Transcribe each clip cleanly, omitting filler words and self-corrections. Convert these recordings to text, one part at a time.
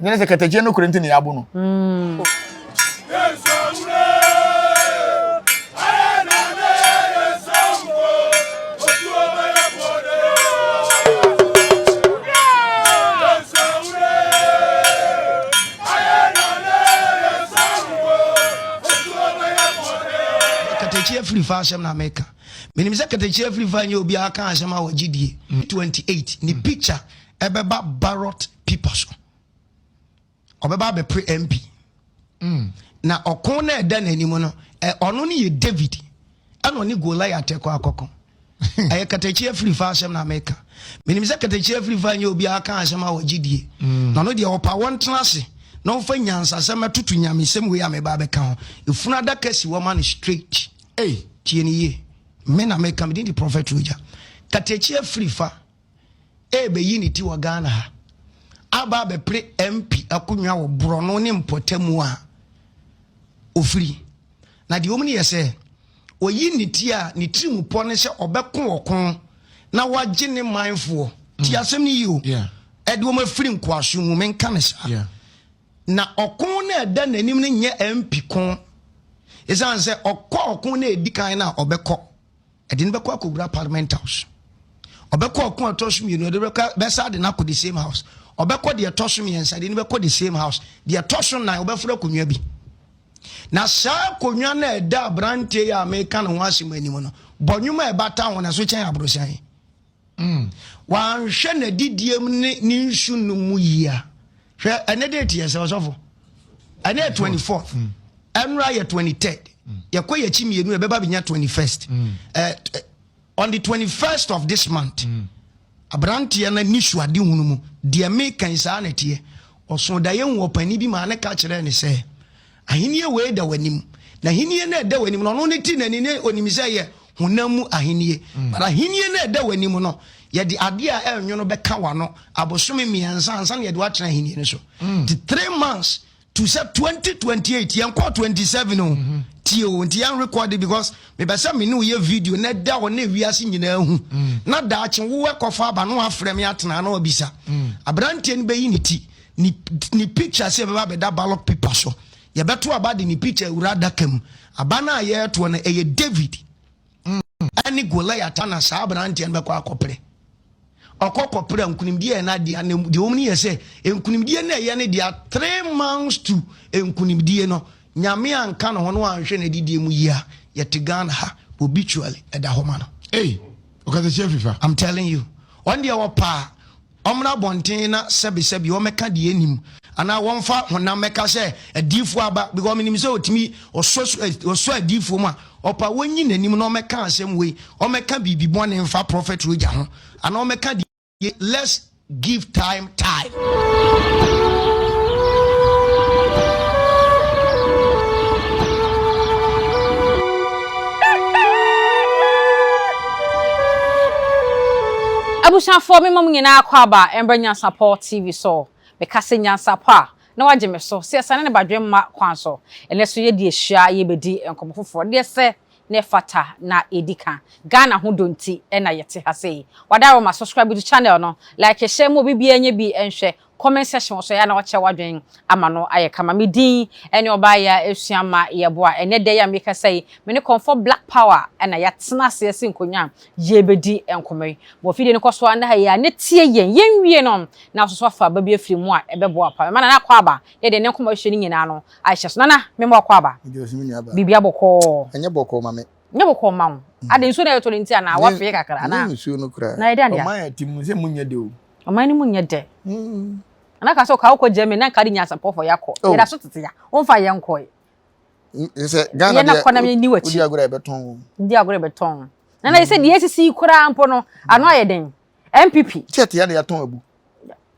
Nyɛ sɛ katakyie no kore nti na yɛabo no. Katakyie afiri fa asɛm na meka. Menim sɛ katakyie afiri fa nyɛ obiara ka asɛm a wɔgye die. 28 ne picture ɛbɛba ballot paper so. Ɔbɛba abɛpere MP. Mm. Na ɔko no ɛda n'anim no, ɔno no yɛ David ɛna ɔne Goliath ɛkɔ akɔko. Ɛyɛ katakyi afiri fa asɛm na meka. Menim sɛ katakyi afiri fa nyɛ obiara ka asɛm a wɔgye die. Mm. Na ɔno deɛ ɔpa wɔntena ase na ɔmfa nyansasɛm ɛtoto nyamesɛm wei a meba abɛka ho. Efunu adaka si hɔ ma no straight. Ei. Tie no yie. Me na meka, me din de Prophet Roger. Katakyi afiri fa ɛrebɛyi ne ti wɔ Ghana ha aba abɛpere MP akonnwa wɔ borɔno ne mpɔtamu a ofiri. Na deɛ wɔn yɛ sɛ oyi ne ti a ne tiri mu pɔ ne sɛ ɔbɛko ɔko na wagye ne manfoɔ. Ti mm. asɛm no yie o. Ɛde wɔn afiri nkoaso mu menka ne saa. Na ɔko no a ɛda n'anim no nyɛ MP ko. Esiane sɛ ɔkɔ ɔko no a edi kan no a ɔbɛkɔ, ɛde no bɛkɔ akɔwura Parliament House. Ɔbɛkɔ ɔko a ɛtɔ so mmienu, ɛde bɛkɔ bɛsa de no akɔ the same house. Ɔbɛkɔ deɛ ɛtɔ so mmiɛnsa, ɛde no bɛkɔ the same house. Deɛ ɛtɔ so nnan, ɔbɛforo akonnwa bi. Na saa akonnwa no a ɛda aberanteɛ yi a meka ne ho asɛm anim no, bɔ nnwom a ɛbata ho na ɛso kyɛn aborosan. Wanhwɛ n'adidiem ne ne nsu nom mu yie a. Hwɛ ɛnɛ date yɛ sɛ ɔsɔfo. Ɛnɛ yɛ 24th. Ɛnora yɛ 23rd. Yɛkɔ yɛ akyi mmienu ɛbɛba bɛnya 21st. Uh, on the 21st of this month. Aberanteɛ no ani so adehunu mu deɛ meka yi saa na ɛteɛ. Ɔsoo daeɛ hu ɔpanin bi maa ne ka kyerɛɛ ne sɛ Ahennie wei da w'anim. Na ahennie no a ɛda w'anim no, ɔno ne ti n'ani ne onim sɛ ɛyɛ honam mu ahennie. Mm. But ahennie no a ɛda w'anim no, yɛde adeɛ a ɛnwono bɛka w'ano abosome mmiɛnsa ansa na yɛde woatena ahennie no so. Mm. Nti 3 months to sɛ 2028 yɛnkɔɔ 27 o. Mm-hmm. Tie o, nti yɛn record because mepɛ sɛ me ne wo yɛ video na ɛda hɔ na ewiase nyinaa hu. Mm. Na daakye wo ɛkɔfa aba na wafrɛ me atena na wabisa. Mm. Aberanteɛ no bɛyi ne ti. Ne ne picture sɛ ɛbɛba abɛda ballot paper so. Yɛbɛto aba de ne picture awura adaka mu. Aba no a yɛretoɔ no ɛyɛ David ɛne Goliath na saa aberanteɛ no bɛkɔ akɔpere. Ɔkɔ kɔpere a nkunimdie yɛ n'adeɛ na deɛ wɔn yɛ sɛ nkunimdie no ɛyɛ ne deɛ 3 months to nkunimdie no Nyame anka ne ho no anhwɛ n'adidie mu yie a yɛte Ghana ha obituary ɛda hɔ ma no. Hey, ɔkasa FIFA. I'm telling you. Ɔn deɛ ɔpaa ɔmmra abɔnten na sɛbesɛbe ɔmmɛka deɛ ɛnim anaa wɔmfa honam mmɛka sɛ adiyifoɔ aba because menim sɛ ɔtumi ɔsɔ ɔsɔ adiyifoɔ mu a ɔpa wɔnyi n'anim na ɔmmɛka asɛm wei ɔmmɛka biribi bɔne mfa Prophet Roger ho anaa ɔmmɛka deɛ let's give time time. Abusuafoɔ me ma mo nyinaa akɔ aba mbrɛ Nyansapɔ TV so. Meka sɛ Nyansapɔ a, na wagye me so sɛ yɛsane ne badwemma kwan so. Ɛnɛ so yɛdi ahyia yɛbɛdi nkɔmmɔ foforɔ. Deɛ sɛ na ɛfata na ɛdi ka. Ghana ho dɔ nti na yɛte ha sei. Wadaroma, subscribe to channel no, like, share ma obi biara nyɛ bi nhwɛ. Comment section wɔ so ɛyɛ a na wakyɛ w'adwen ama no ayɛ kama. Me din ne ɔbaa yi a ɛsua ma yɛboa. Ɛnɛ da yi a mekasa yi, me ne Kɔmfɔ Black Power na yɛatena ase asi nkonnwa a yɛrebɛdi nkɔmmɔ yi. Ma afidie no kɔ so ara nna ha yi a na tie yɛn. Yɛnwie no na wososo afa aba bi afiri mu a ɛbɛboa pa. Mema Nana akɔ aba na yɛde ne nkɔmmɔ ahwehwɛ no nyinaa no ahyɛ so. Nana, mema wakɔ aba. Biribi abɔkɔɔ. Ɛnyɛ bɔkɔɔ ma me. Nyɛ bɔkɔɔ ma wo. Ade nsuo na ɛtɔ no nti anaa wafee kakra anaa? Nyɛ nsuo no koraa. Na ɛde anea. Ɔman a ɛte mu sɛ mu nyɛ dɛ o. Ɔman no mu nyɛ dɛ. Ana ka sɛ ɔka wokɔ Germany na nka de nyansapɔfo yɛakɔ. Oh. Yɛda so tete ya. Womfa yɛn nkɔe. Sɛ Ghana Yɛn deɛ akɔ na yɛnni w'akyi. wodi agorɔ a yɛbɛtɔn wo. Wodi agorɔ a yɛbɛtɔn. Na na yɛ sɛ deɛ esisi yi koraa mpo no ano ayɛ den. NPP. Sɛ yɛte ya na yɛatɔn abu.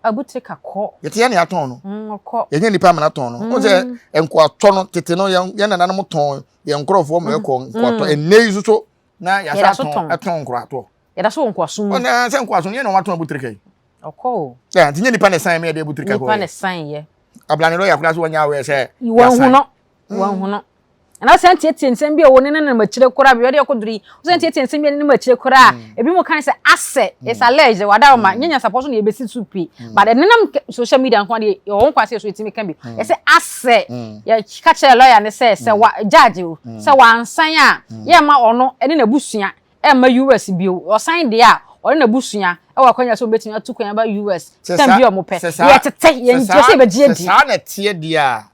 Abu Trika kɔ. Yɛte ya na yɛatɔn no. Ɔkɔ. Yɛnyɛ nipa amena tɔn no. Wo sɛ nkoatɔ no tete no yɛn yɛn nananom tɔn yɛn nkorɔfoɔ ma ɛkɔ nkoatɔ. Ɛnnɛ yi nso so na Yɛda yɛasa so tɔn tɔn. ɛtɔn nkoratɔ. Yɛda so wɔ nkoasom mu. Ɔna sɛ nkoasom yɛn na wɔatɔn Abu Trika yi. Ɔkɔ o. Ɛ nti nyɛ nipa na ɛsan mɛ yɛde Abu Trika Nipa na ɛsan yɛ. Ablane lɔya koraa so wɔnyɛ awɛ sɛ Wɔnhu no. Wɔnhu no. Anaa wosan tietie nsɛm bi a ɛwɔ ne nenam akyire koraa baabi a ɔde akɔduru yi, wosan tietie nsɛm bi a nenam akyire koraa a, mm. ebi mu kan sɛ asɛ, it's mm. alleged, wada ma, nyɛ nyansapɔ so na yɛbɛsi so pii. But ɛnenam social media nko adeɛ, yɛwɔ ho kwan sɛ yɛso yɛtumi ka bi. Yɛsɛ asɛ, yɛka kyerɛ lawyer ne sɛ, sɛ wa, judge o, sɛ wansan a, yɛmma ɔno ne n'abusua ɛmma US bio. Ɔsan deɛ a, ɔne n'abusua ɛwɔ akwanya sɛ wɔbɛtumi atu kwan aba US tɛm bi a wɔpɛ. Yɛtete, yɛn sɛ yɛbɛgye adi. Sɛ saa na ɛteɛ deɛ a,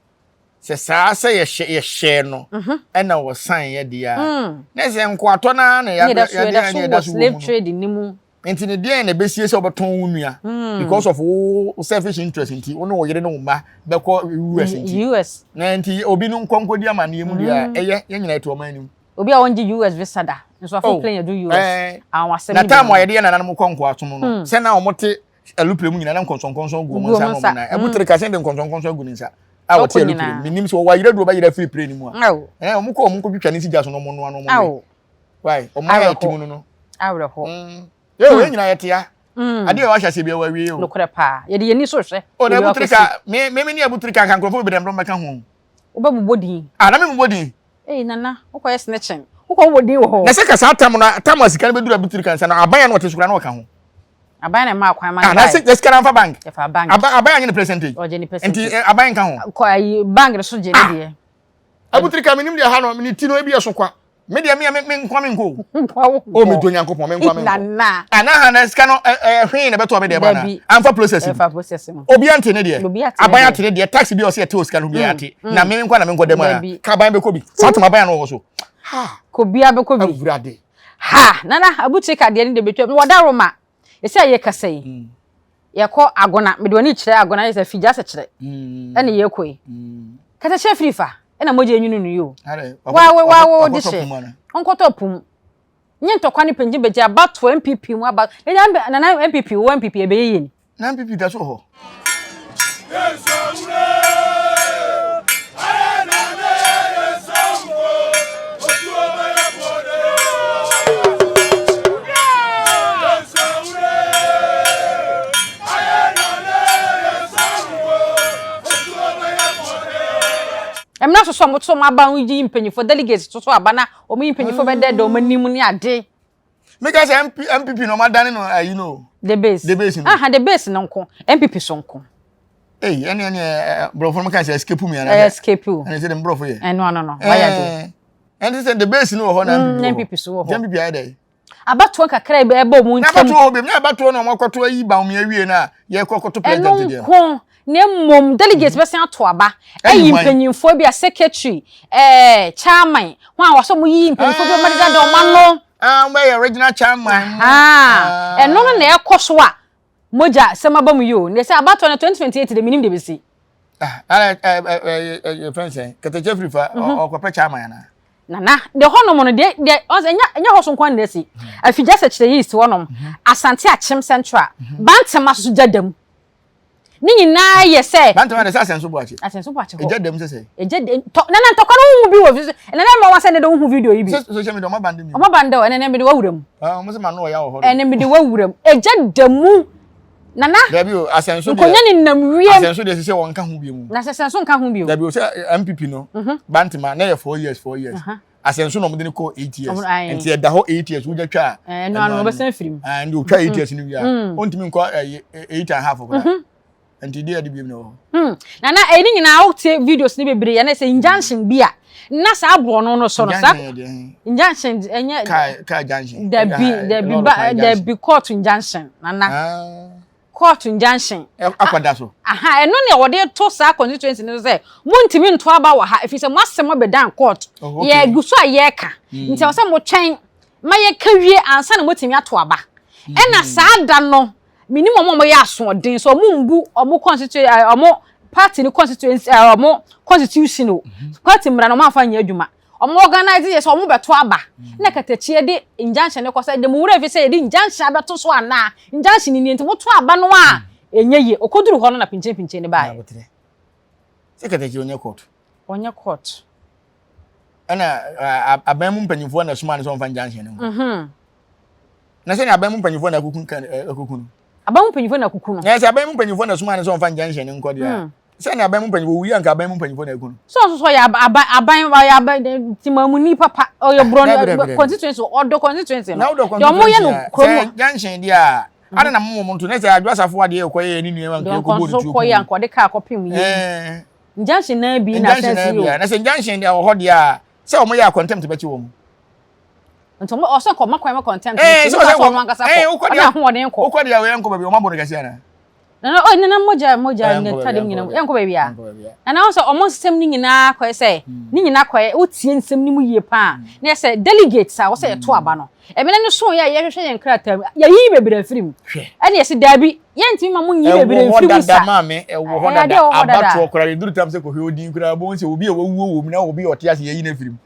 sɛ saa sɛ yɛhyɛ yɛhyɛɛ no mhm. ɛna wɔsan yɛ deɛ a mm. na sɛ nkoatɔ no ara na yɛde yɛda so wɔ mu no mu nti ne deɛn na ɛbɛsie sɛ wobɛtɔn wo nua mm. because of wo selfish interest nti wo ne wo yere ne wo mma bɛkɔ US nti US na nti obi no nkɔ nkɔdi amanneɛ mu deɛ a mm. ɛyɛ yɛn nyinaa ɛte ɔman anim obi a wɔngye US visa da nso afo oh, plane yɛdu US eh, awasɛm na time a yɛde yɛ nananom kɔ nkoasom no hmm. sɛ na wɔte alupere mu nyinaa na nkɔnsɔnkɔnsɔn gu wɔn nsa na wɔn nan ɛmu tere kase de nkɔnsɔnkɔnsɔn agu ne nsa a wɔte alupere mu menim sɛ wɔwɔ ayerɛ duro bɛyerɛ afiri pere no mu a ɛɛ wɔn kɔ wɔn nkɔtwitwa ne si gya so na wɔn noa na wɔn we wai wɔn ayɛ ti mu no no awerɛhɔ yɛ wɔn nyinaa yɛ tea adeɛ a wɔahyɛ aseɛ bi ɛwɔ awie o nokorɛ paa yɛde yɛn ni so hwɛ o na ebu tere ka me me ne ebu tere ka nka nkurɔfoɔ bebree na mbɛka ho wobɛbobɔ din ah na me bobɔ din Ei Nana, wokɔyɛ snitching. Wokɔ wobɔ din wɔ hɔ. Na sɛ ka saa tam no tam a sika no bɛduru abitiri ka nsa no aban a na ɔte so koraa na ɔka ho. Aban na ɛmaa kwan ma no ah, bae. Na sika no amfa bank. Ɛfa bank. Aban aban anye ne percentage. Ɔgye ne percentage. Nti eh, aban nka ho. Kɔ ayi bank no so gye ne ah. deɛ. Abutiri ka menim deɛ ha no ne ti no ebi ɛso kwa. Me deɛ me me nkwa me nkɔ o. Nkwa wo. O me do Nyankopɔn me nkwa me nkɔ. Nana. Ana ha na sika no ɛ hwee na bɛtɔ me deɛ ba na. Amfa process mu. Ɛfa process mu. Obi ante ne deɛ. Obi ate. Aban ate ne deɛ tax bi a ɔsɛ ɛte o sika no bi mm, ate. Mm. Na me nkwa na me nkɔ dɛm ana. Ka aban bɛkɔ bi. Saa tuma aban no wɔ so. Ha. Ko bia bɛkɔ bi. Awurade. Ha nana abuti ka deɛ ne de bɛtwa. Wɔda Roma. Ɛsɛ yɛ kasa yi. Mm. Yɛkɔ Agona, mede w'ani kyerɛ Agona yɛ sɛ figya sɛ kyerɛ. Ɛna yɛkɔ yi. Kata kyerɛ firi fa, ɛna mogya enwunu no yi o. Wawe wawe de hyɛ. Ɔnkɔtɔ pum. Nye ntɔkwa ne pɛngye bɛgye abatoɔ NPP mu aba. Nana NPP wo NPP ɛbɛyɛ yie ni. Na NPP da so wɔ hɔ. Mmara soso a wɔto wɔn aba wɔn yi mpanyinfoɔ delegates soso aba na wɔn yi mpanyinfoɔ bɛdɛɛdɛ wɔn anim ne ade. Meka sɛ MP, MPP na ɔma dane no ayi no. The base. The base no. Aha, the base no nko. MPP so nko. Ei, ɛne ɛne borɔfo no ka sɛ escape mi ana. Ɛyɛ escape o. Ɛne sɛ de borɔfo yɛ. Ɛno ano no, wayɛ de. Ɛne sɛ the base no wɔ hɔ na MPP wɔ hɔ. MPP so wɔ hɔ. MPP ayɛ dɛ. Abatoɔ kakra bi ɛbɔ wɔn ntam. Na abatoɔ hɔ bi, na abatoɔ na wɔn akɔto ayi ba wɔn awie na yɛkɔ kɔto president deɛ. Ɛno nko na mmom delegates mm. bɛsan ato aba ayi mpanyinfoɔ bi a secretary ɛɛ chairman ho a wɔsɔ wɔn yiyi mpanyinfoɔ bi wɔn deda wɔn ano. Ah, wɔn bɛyɛ regional chairman. Ɛno no na ɛkɔ so a mogya sɛm aba mu yi o na ɛsɛ abatoɔ no 2028 de menim de bɛsi. Ah, ɛɛ ɛɛ ɛɛ fɛn sɛn kɛtɛkyɛ firi fa ɔkɔpɛ chairman ana. Nana, deɛ hɔnom no deɛ deɛ ɔsɛ ɛnyɛ ɛnyɛ hɔ so nko na ɛsi. Afigya sɛkyerɛ East hɔnom, Asante Akyem Central, Bantama soso gya dam. Ne nyinaa yɛ sɛ. Bantama de sɛ Asɛnso Boakye. Asɛnso Boakye hɔ. Egya dam sɛ sɛ. Egya dam tɔ nana ntɔkwa no wohu bi wɔ fi nana mma wɔn sɛ ne de wohu video yi bi. Sɛ social media ɔmo abande mi. Ɔmo abande o ɛnɛ mede wawura mu. Ah ɔmo sɛ ma no ɔya wɔ hɔ. Ɛnɛ mede wawura mu. Egya da mu. Nana. Dabi o asɛnso deɛ. Nkonya ne nam wiem. Asɛnso deɛ sɛ wɔn nka ho bi mu. Na sɛ sɛnso nka ho bi o. Dabi o sɛ MPP no. Mhm. Bantama na yɛ 4 years 4 years. Asɛnso na ɔmo de ne kɔ 8 years. Nti ɛda hɔ 8 years wogya twa a. Ɛno ano ɔbɛsan firi mu. Ɛn de otwa 8 years no wie a. Ontumi nkɔ 8 and half koraa. Nti deɛ ɛde bi mu na wɔ hɔ. Nana ɛyi ne nyinaa wotie videos ne bebree yɛn sɛ injunction bi a na saa borɔno no so no saa injunction ɛnyɛ car junction dabi dabi ba dabi court injunction nana court injunction akɔda so aha ɛno ne wɔde to saa constituency no sɛ montumi nto aba wɔ ha ɛfiri sɛ mo asɛm abɛdan court yɛ gu so a yɛreka nti ɛwɔ sɛ motwɛn ma yɛka wie ansa na motumi ato aba ɛna saa da no Menim wɔn a wɔyɛ asoɔden sɛ wɔn mbu wɔn constituency ɛɛ wɔn party no constituency ɛɛ wɔn constitution o party mmara no wɔn afa nyɛ adwuma wɔn organize yɛ sɛ wɔn bɛto aba na katakyie de injunction no kɔ sɛ de mo wura fi sɛ yɛde injunction abɛto so anaa injunction ni nti moto aba no a ɛnyɛ yie okoduru hɔ no na pinkyen pinkyen ne baeɛ. Sɛ katakyie ɔnyɛ court. Ɔnyɛ court. Ɛna aban mu mpanyinfoɔ na ɛsoma no sɛ ɔmfa injunction no nkɔ. Na sɛ aban mu mpanyinfoɔ na akuku kan akuku no. Aban mu mpanyinfoɔ na akuku no. Na sɛ aban mu mpanyinfoɔ na ɛsoma no sɛ ɔmfa injunction no nkɔ deɛ. Sɛ ne aban mu mpanyinfoɔ wuyi anka aban mu mpanyinfoɔ na ɛku no. Sɛ ɔso so ɔyɛ aban aban ɔyɛ aban timamuni papa ɔyɛ borɔ constituency ɔdɔ constituency no. Deɛ ɔmo yɛ no kurom. Sɛ junction deɛ a ada na mo mo nto ne sɛ adwo asafo adeɛ ɛkɔ yɛ ne nua nka ɛkɔ bɔ ne tuo kɔ yɛ anka ɔde kaa kɔpem yɛ. Junction naa bi na sɛ si o. Na sɛ junction deɛ wɔ hɔ deɛ a sɛ ɔmo yɛ a contempt bɛkye wɔn. Nti ɔmo ɔsɛ kɔ ɔma kwan ma contempt. Ɛɛ sɛ ɔsɛ ɔno ankasa kɔ ɔna ahoɔden kɔ. Wokɔ deɛ ɔyɛ nkɔ baabi ɔmo abɔ no kɛse ana. Nana oi nana mogya mogya ne tade mu nyinaa yɛnkɔ baabi a. Nana wo sɛ ɔmo nsɛm no nyinaa kɔyɛ sɛ ne nyinaa kɔyɛ wotie nsɛm no mu yie paa na yɛ sɛ delegates a wɔsɛ yɛto aba no ɛmene no so yɛ a yɛhwehwɛ yɛn krataa mu yɛyiyi bebree afiri mu ɛne yɛsɛ daabi yɛntumi ma mo nyi bebree mfiri mu sa maame ɛwɔ hɔ dada abatoɔ koraa yɛduru tam sɛ kɔhwɛ odin koraa bɔn sɛ obi a wawuo wɔ mu na obi a ɔte ase yɛyi no afiri mu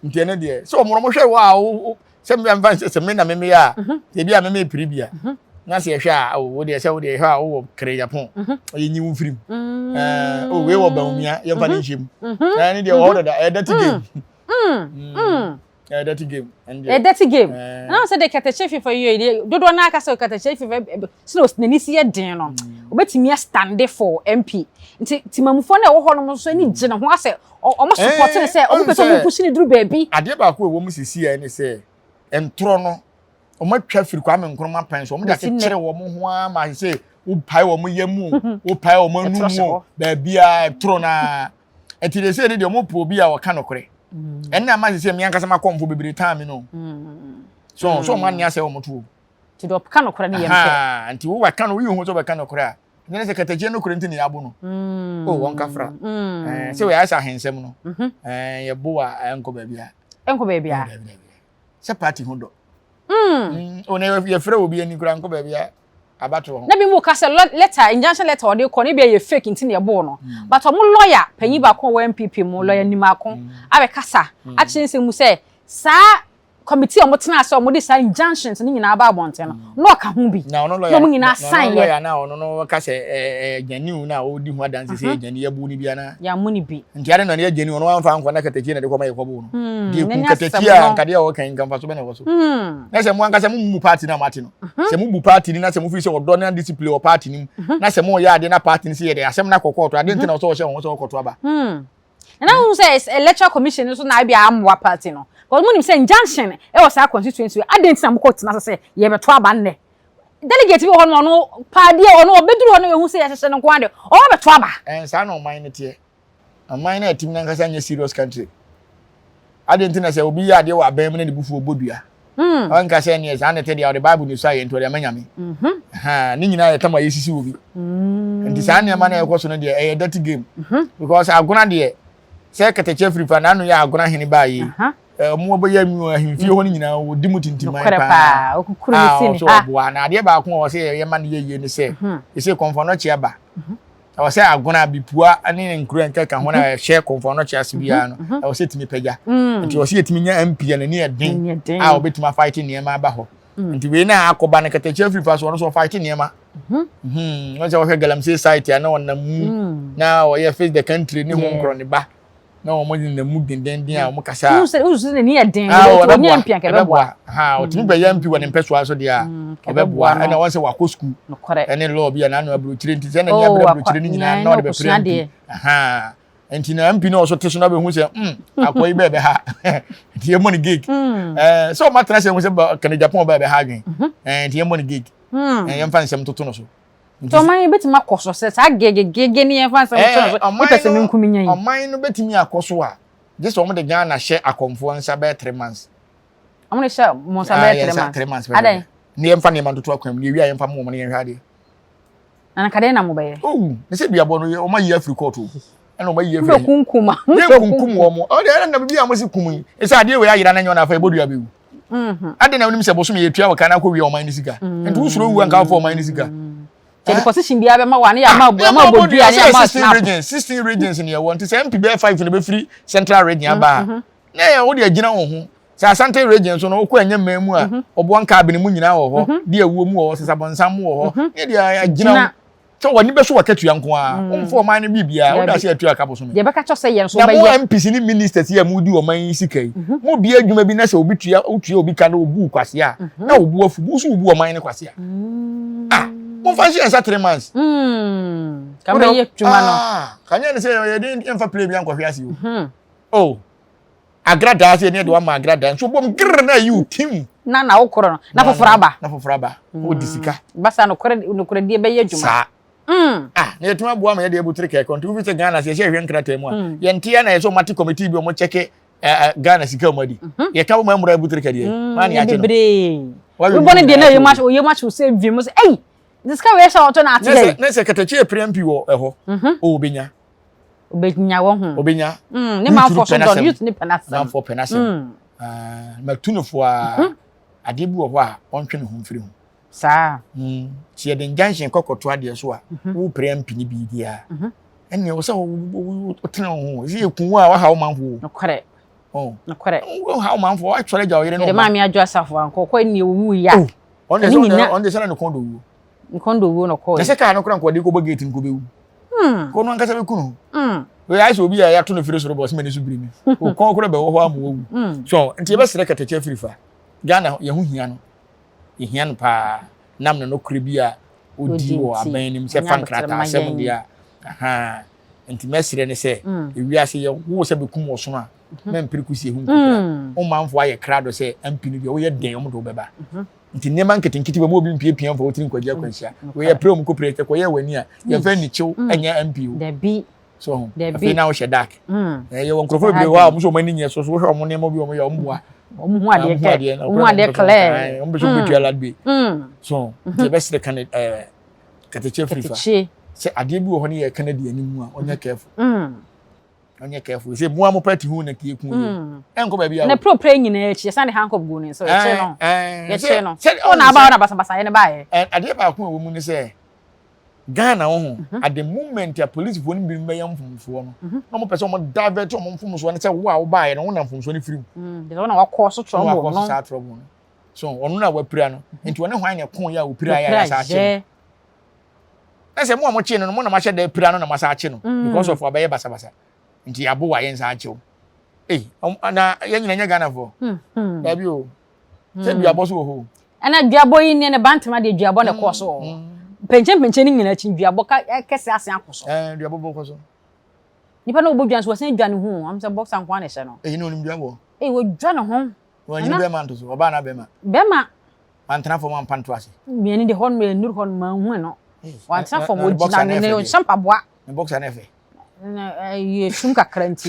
nti ɛno deɛ sɛ ɔmo ɔmo hwɛ wɔ a wo sɛ mmea mfa sɛ sɛ me na meme yɛ a mhm. ebi a meme piri bi a mhm. na sɛ yɛhwɛ a o wo deɛ sɛ wo deɛ yɛhwɛ a wowɔ kere yapɔn mhm. ɔyɛ nyi wo mfirim mm. ɛɛ o wei wɔ bawumia yɛmfa ne nhyɛ mu ɛɛ ne deɛ wɔ hɔ dada ɛyɛ dirty game ɛyɛ dirty game ɛyɛ dirty game ɛna sɛ de kɛtɛkyɛ fifa yie deɛ dodoɔ naa kasa kɛtɛkyɛ fifa sɛ n'ani si yɛ den no obetumi astande for mp nti timamufoɔ no a ɛwɔ hɔ nom nso ani gye ne ho asɛ wɔn support ne sɛ wɔn pɛ sɛ wɔn push ne duru baabi. Adeɛ baako a ɛwɔ mu sisi yɛ ne sɛ ntorɔ no wɔn atwa firi Kwame Nkrumah pɛn so wɔn de akyekyere wɔn ho ara ma sɛ wopae wɔn yam mu wopae wɔn anum mu baabiara ɛtorɔ naa ɛti de sɛ ne deɛ wɔn pɛ obi a ɔka nokorɛ ɛnna ama sɛ mmea nkasa ma kɔnfo bebree taa mi no so so wɔn ani asɛ wɔn to. Nti deɛ ɔka nokorɛ no yɛ mpɛ. Nti wo waka no woyi ho sɛ ɔbɛka nokorɛ a ɛnyɛ sɛ katakyie nokorɛ nti na yɛabo no. Mm. O wɔn kafra. Mm. Eh, sɛ wɔyɛ sɛ ahensɛm no. Mm-hmm. Eh, yɛbo a ɛnkɔ baabi a. Ɛnkɔ baabi a. Sɛ party ho dɔ. Mm. mm. O na yɛfrɛ obi ani koraa nkɔ baabi a abatoɔ ho. Na bi mu ka sɛ letter injunction letter ɔde kɔ no ebi yɛ fake nti na yɛboo no. Mm. But ɔmo lawyer panyin baako a ɔwɔ NPP mu lawyer Nimako abɛkasa akyerɛ nsɛm mu sɛ saa committee a wɔtenaa ase a wɔde saa injunctions no nyinaa ba abɔnten no, na ɔka ho bi. Na ɔno lɔya na wɔn nyinaa sign yɛ. Lɔya na ɔno no ka sɛ ɛɛ gyani na ɔdi ho adanse sɛ gyani yɛ bu ne bi ana. Yɛammu ne bi. Nti ade na ɔno yɛ gyani ɔno amfa ankɔ na katakyie na de kɔma yɛ kɔbo no. Deɛ kun katakyie a nka deɛ ɔka yi nka mfaso bɛ na ɛwɔ so. Na sɛ mo ankasa mo mu party na mo ate no. Sɛ mo bu party ni na sɛ mo firi sɛ ɔdɔ na discipline wɔ party ni mu na sɛ mo yɛ adeɛ na party ni sɛ yɛ de asɛm na kɔ kɔɔto adeɛ nti na ɔsɛ ɔhyɛ wɔn sɛ ɔkɔto aba. Na na wohu sɛ electoral commission no so na ebi ammoa party no. Because mo nim sɛ injunction ɛwɔ saa constituency wei. Adɛn nti na mokɔ tena ase sɛ yɛbɛto aba nnɛ? Delegate bi wɔ hɔ no ɔno paadeɛ ɔno ɔbɛduru hɔ no ehu sɛ yɛhyehyɛ no nko ara deɛ ɔba bɛto aba. Ɛn saa na ɔman no teɛ. Ɔman no a ɛtim no ankasa nyɛ serious country. Adɛn nti na sɛ obi yɛ adeɛ wɔ aban mu na ne bo fu ɔbɔ dua? Ɔnka sɛ neɛ saa na ɛte deɛ ɔde Bible na ɛsua yɛ nti ɔde ama Nyame. Ha, ne nyinaa yɛ tam a yɛsisi wɔ bi. Nti saa nneɛma no a ɛkɔ so no deɛ ɛyɛ dirty game. Because agona deɛ sɛ kɛtɛkyɛ afiri fa n'ano yɛ agona hene baa yi. Ɔmo bɛyɛ mu ahemfie hɔ no nyinaa wɔdi mu tintiman paa. A ɔsɛ ɔboa na adeɛ baako a ɔsɛ yɛma no yɛ yie ne sɛ ɛsɛ kɔmfɔnɔkye aba. Ɛwɔ sɛ agona, bipua ne nkuro a nkeka ho na mhm. ɛhyɛ kɔnfɔn no kyɛ ase biara no, mhm. ɛwɔ sɛ ɛtumi pagya. Mm. Nti ɛwɔ sɛ yɛtumi nya MP a n'ani ɛden a ɔbɛtumi afaete nneɛma aba hɔ. Mm. Nti wei na akɔba no katakyia afiri fa so ɔno so ɔfaete nneɛma. Mhm. Wɔn sɛ wɔhwɛ galamsey site a na ɔnam mu mm. na ɔyɛ face the country ne ho nkorɔ ne ba. na wɔn nenam mu dendenden a wɔn kasa. Wohu sɛ wohu sɛ n'ani yɛ den. Ah, ɔbɛboa ɔnyɛ mpi anka ɛbɛboa. Ha ɔtumi bɛyɛ mpi wɔ ne mpɛsoa so deɛ a mm, ɔbɛboa ɛna wɔn sɛ wakɔ sukuu. Ɛne lɔɔ bi a n'ano aburokyire nti sɛ n'ani abere oh, aburokyire ne nyinaa na ɔde bɛpere mpi. Nti na mpi na ɔso te so na bɛhu sɛ mm akɔ yi bɛɛ bɛ ha nti yɛ mɔ ne gig. Mm. Ɛɛ sɛ ɔma tena sɛ ɛhu sɛ kane Japan bɛɛ bɛ ha adwen. Mhm. Ɛɛ nti yɛ mɔ ne gig. Mm. Ɛɛ yɛmfa nsɛm toto no so. Nti ɔman yi bɛtumi akɔ so sɛ saa gegegege ne yɛmfa nsɛm to no so wopɛ sɛ menku menya yi. Ɔman no bɛtumi akɔ so a gye sɛ wɔde Ghana hyɛ akɔmfoɔ nsa bɛyɛ 3 months. Wɔn de hyɛ mo nsa bɛyɛ 3 months. 3 months bɛyɛ. Ne yɛmfa nneɛma ntoto akwan mu ne yɛwie a yɛmfa mo wɔn ne yɛnhwɛ adeɛ. Na nka dɛn na mobɛyɛ? Oh, ne sɛ duabɔ no wɔn ayi afiri kɔɔto ɛna wɔn ayi afiri. Kunkum a. Yɛ kunkum wɔn. Ɔde ɛna na bibi a wɔn si kum yi. Ɛsɛ adeɛ wei ayera na nyɛ wɔn afa ebɔ dua bɛwu. Mm-hmm. Ade na wonim sɛ bosom yɛ tua wɔ kan akɔ wie ɔman ne sika. Mm. Nti wosoro wu anka wofɔ ɔman ne sika. Kyɛ de position biara bɛma wa ne yɛ ama ama obodua ne ama snap. Regions, 16 regions ne yɛwɔ nti sɛ MP bɛyɛ 5 na bɛfiri central region aba a. Mm-hmm. Na yɛ wo de agyina wo ho. Sɛ Asante region so no wokɔ ɛnyɛ mmaa mu a mm-hmm. ɔboa nka abene mu nyinaa wɔ hɔ, de awuo mu wɔ hɔ, sesabɔnsam mu wɔ hɔ. Ne de agyina wo. Sɛ w'ani bɛso w'akatua nko ara, mm. womfa ɔman no biribiara, wode ase atua ka bosome. Deɛ bɛka kyɛ sɛ yɛn nso bɛyɛ. Na mo MPs ne ministers yi a modi ɔman yi sika yi, mhm. mo bia adwuma bi na sɛ obi tua wotua obi ka na obu kwasea a, mhm. na obu afu, wo nso wobu ɔman no kwasea. Mm. Ah, momfa nhyɛ nsa 3 months. Mm. Ka bɛyɛ adwuma no. Ah, kanyɛ ne sɛ yɛde yɛmfa plane bi ankɔhwe ase o. Mhm. Oh, agradaa sɛ yɛde wama agradaa nso bom grrr na ayi wo tim. Na na wokorɔ no, na foforɔ aba. Na foforɔ aba. Wodi sika. Basa nokorɛ nokorɛdie bɛyɛ adwuma. Saa. Ah, na yɛtumi aboa ma yɛde abotire kɛkɛ nti wofi sɛ Ghana sɛ yɛhyɛ hwɛ nkrataa mu a yɛnte ya na yɛ sɛ ɔmate committee bi ɔmo kyɛke Ghana sika ɔmo adi. Yɛka wo ma mmura abotire kɛdeɛ. Maa ne akye no. Bebree. Wobɔ ne deɛ na oyɛ mu oyɛ mu akyew sɛ vim sɛ ei nti sika wei hyɛ ɔtɔ na ate dɛ. Ne sɛ katakye apira mpi wɔ ɛhɔ. O obenya. Obenya wɔ ho. Obenya. Ne manfoɔ so dɔ no youth ne pɛ n'asɛm. Manfoɔ pɛ n'asɛm. Matu no fo a adeɛ bi wɔ hɔ a ɔntwe ne ho mfiri ho. Saa. Sɛ yɛde injunction kɔ kɔto adeɛ so a, wopere ampini biribiara. Ɛnneɛ wɔ sɛ wotena wo ho. Sɛ yɛku wo a, waha wo manfoɔ o. Nokorɛ. Nokorɛ. Woha wo manfoɔ, woatwɛre agya wo yere ne wo ba. Yɛde maame adwo asafo ankɔ, kɔ ɛnneɛ owu ya. Ɔno deɛ ɔno deɛ sɛ na ne kɔn dɔ wuo. Ne kɔn dɔ wuo na ɔkɔɔ. Na sɛ kaa no koraa nkɔde kɔbɔ gate no kɔbɛwu. Kɔ no ankasa bɛku no. Wei ayɛ sɛ obi a yɛato no firi soro bɔ sɛ m'ani so biri me. Okɔn koraa bɛwɔ hɔ ama wawu. So nti yɛbɛsrɛ katakyie afiri fa. Ghana yɛn ho hia no. Ehia no paa nam ne nokorɛ bi a ɔdi wɔ aban anim sɛ fa nkrataasɛm deɛ a ahaa nti mɛsrɛ ne sɛ ewiase yɛ wo sɛ bɛkum ɔsono a mɛmpere kusie ho nkukura wo manfoɔ ayɛ krado sɛ MP no deɛ woyɛ dɛn wɔn de wo bɛba nti nneɛma nketenkete bɛma obi mpiapia mfa wo tiri nkwagye akwanhyia wei yɛ pere wɔn kɔ pere kɔyɛ w'ani a yɛmfa nnikyew ɛnyɛ MP o. Dabi. So ho. Afei na wohyɛ dark. Mm. Eh, yɛwɔ nkurɔfoɔ bebree hɔ a wɔn nso wɔn ani nyɛ so so wohwɛ wɔn nneɛma bi wɔn yɛ wɔn boa. Wɔn ho adeɛ kɛ. Wɔn ho adeɛ clear. Wɔn bɛ so wɔn bɛtua lad bi. So nti yɛbɛsrɛ kan ɛɛ kɛtɛkyɛ firi fa. Sɛ adeɛ bi wɔ hɔ ne yɛ kan di anim a ɔnyɛ careful. Ɔnyɛ careful. Sɛ mu a mo pɛ ti ho na kie kun yi. Ɛnkɔ baabi a. Na pro pre nyinaa akyi yɛsan de handcuff gu ne nsa yɛkyɛ no. Yɛkyɛ no. Wɔn na aba wɔn na basabasa yɛ ne baayɛ. Adeɛ baako a ɛwɔ mu ne sɛ. Ghana wo ho mhm. at the moment a polisifoɔ no binom bɛyɛ mfomsoɔ no mhm. na wɔpɛ sɛ wɔn divert wɔn mfomsoɔ no sɛ wo a wobaeɛ no wonam mfomsoɔ no firi mu. Mm, wɔn na wakɔ so trouble no. Wakɔ so saa trouble no. So ɔno na wapira no mhm. nti ɔne hwan na ɛko yɛ a opira yɛ a yɛasa akye no. Na sɛ mo a mokye no no mo na moahyɛ da apira no na moasa akye no mm. because of wabɛyɛ basabasa nti yɛabo wa yɛnsa akye wo. Ei, na yɛn nyina nyɛ Ghanafoɔ. Hmm. Dabi o. Sɛ duabɔ so wɔ hɔ o. Ɛna duabɔ yi ne ne bantama deɛ duabɔ na ɛkɔɔ so wɔ hɔ. Mpɛnkyɛn mpɛnkyɛn no nyinaa akyi duabɔ ka kɛse asen akɔ so. Ɛɛ duabɔ bɔ kɔ so. Nipa na ɔbɔ dwa nso wɔsan dwa ne ho o. Am sɛ boxer nko ara na ɛhyɛ no. Eyi na onim duabɔ. Ee wɔdwa ne ho. Wɔnyini bɛrima nto so ɔbaa na bɛrima. Bɛrima. Wantena fam ampa nto ase. Mmienu de hɔ nom nnuru hɔ nom manhu no. Wantena fam ogyina ne ne ɔnhyɛ mpaboa. Ne boxer no yɛ fɛ. Ɛyɛ sum kakra nti.